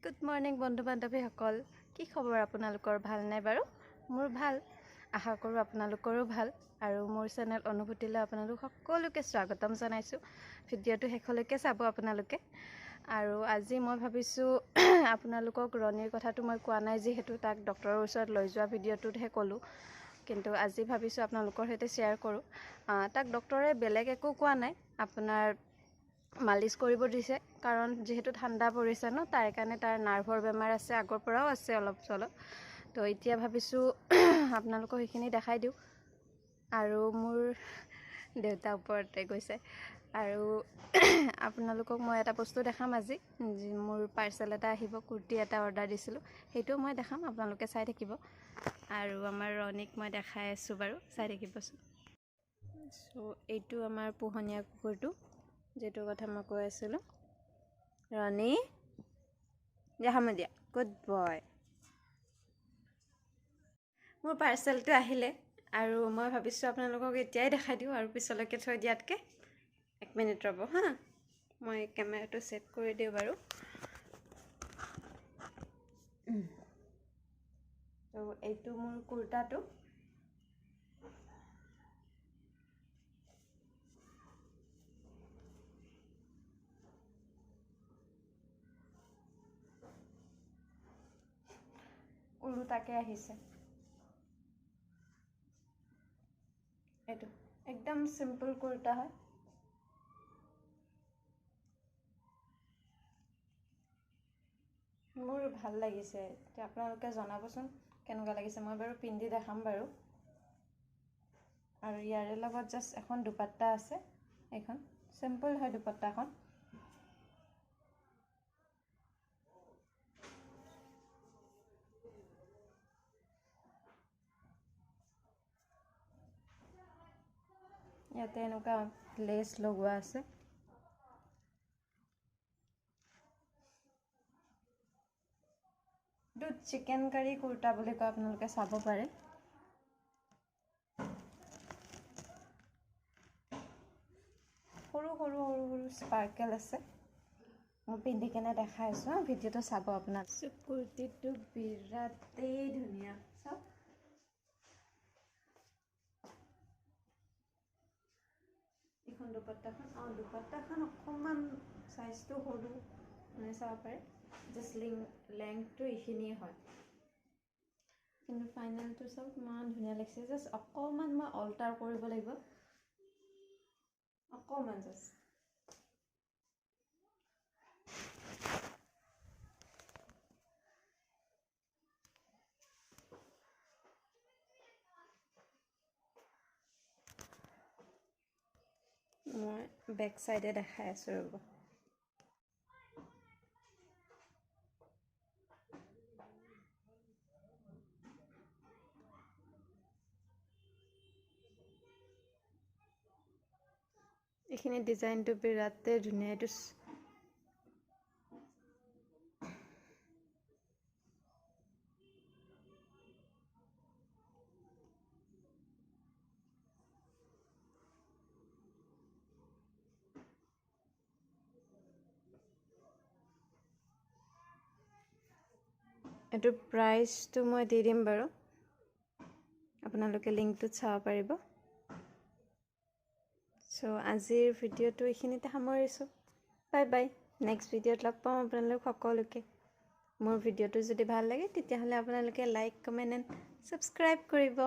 Good morning বন্ধু বান্ধৱীসকল, কি খবৰ আপোনালোকৰ? ভালনে বাৰু? মোৰ ভাল, আশা কৰোঁ আপোনালোকৰো ভাল। আৰু মোৰ চেনেল অনুভূতিলৈ আপোনালোক সকলোকে স্বাগতম জনাইছোঁ। ভিডিঅ'টো শেষলৈকে চাব আপোনালোকে। আৰু আজি মই ভাবিছোঁ আপোনালোকক ৰণীৰ কথাটো মই কোৱা নাই, যিহেতু তাক ডক্টৰৰ ওচৰত লৈ যোৱা ভিডিঅ'টোতহে ক'লোঁ, কিন্তু আজি ভাবিছোঁ আপোনালোকৰ সৈতে শ্বেয়াৰ কৰোঁ। তাক ডক্টৰে বেলেগ একো কোৱা নাই, আপোনাৰ মালিচ কৰিব দিছে, কাৰণ যিহেতু ঠাণ্ডা পৰিছে ন, তাৰ কাৰণে তাৰ নাৰ্ভৰ বেমাৰ আছে, আগৰ পৰাও আছে অলপ চলপ। তো এতিয়া ভাবিছোঁ আপোনালোকক সেইখিনি দেখাই দিওঁ। আৰু মোৰ দেউতা ওপৰতে গৈছে। আৰু আপোনালোকক মই এটা বস্তু দেখাম আজি, মোৰ পাৰ্চেল এটা আহিব, কুৰ্তি এটা অৰ্ডাৰ দিছিলোঁ, সেইটোও মই দেখাম, আপোনালোকে চাই থাকিব। আৰু আমাৰ ৰণীক মই দেখাই আছোঁ বাৰু, চাই থাকিবচোন। চ' এইটো আমাৰ পোহনীয়া কুকুৰটো, যিটোৰ কথা মই কৈ আছিলোঁ। ৰণী, দেখাম দিয়া, গুড বয়। মোৰ পাৰ্চেলটো আহিলে আৰু মই ভাবিছোঁ আপোনালোকক এতিয়াই দেখাই দিওঁ আৰু পিছলৈকে থৈ দিয়াতকৈ। এক মিনিট ৰ'ব হা, মই কেমেৰাটো ছেট কৰি দিওঁ বাৰু। ত' এইটো মোৰ কুৰ্তাটো। ওলোটাকৈ আহিছে এইটো, একদম চিম্পল কুৰ্তা হয়। মোৰ ভাল লাগিছে, এতিয়া আপোনালোকে জনাবচোন কেনেকুৱা লাগিছে। মই বাৰু পিন্ধি দেখাম বাৰু। আৰু ইয়াৰে লগত জাষ্ট এখন দুপাট্টা আছে, এইখন চিম্পল হয় দুপাট্টাখন। ইয়াতে এনেকুৱা লেচ লগোৱা আছে। এইটো চিকেন কাৰী কুৰ্তা বুলি কয়, আপোনালোকে চাব পাৰে। সৰু সৰু সৰু সৰু স্পাৰ্কেল আছে। মই পিন্ধি কেনে দেখাই আছোঁ, ভিডিঅ'টো চাব আপোনাক। কুৰ্তিটো বিৰাটেই ধুনীয়া, চাওক। এইখন দুপাট্টাখন, অঁ দুপাট্টাখন অকণমান চাইজটো সৰু, মানে চাব পাৰে, জাষ্ট লেংথটো এইখিনিয়ে হয়, কিন্তু ফাইনেলটো চাওক ইমান ধুনীয়া লাগিছে। জাষ্ট অকণমান মই অল্টাৰ কৰিব লাগিব, অকণমান জাষ্ট। মই বেক চাইডে দেখাই আছোঁ, ৰ'ব। এইখিনি ডিজাইনটো বিৰাটেই ধুনীয়া। এইটো এইটো প্ৰাইচটো মই দি দিম বাৰু, আপোনালোকে লিংকটোত চাব পাৰিব। চ' আজিৰ ভিডিঅ'টো এইখিনিতে সামৰিছোঁ। বাই বাই, নেক্সট ভিডিঅ'ত লগ পাম আপোনালোক সকলোকে। মোৰ ভিডিঅ'টো যদি ভাল লাগে তেতিয়াহ'লে আপোনালোকে লাইক, কমেণ্ট এণ্ড ছাবস্ক্ৰাইব কৰিব।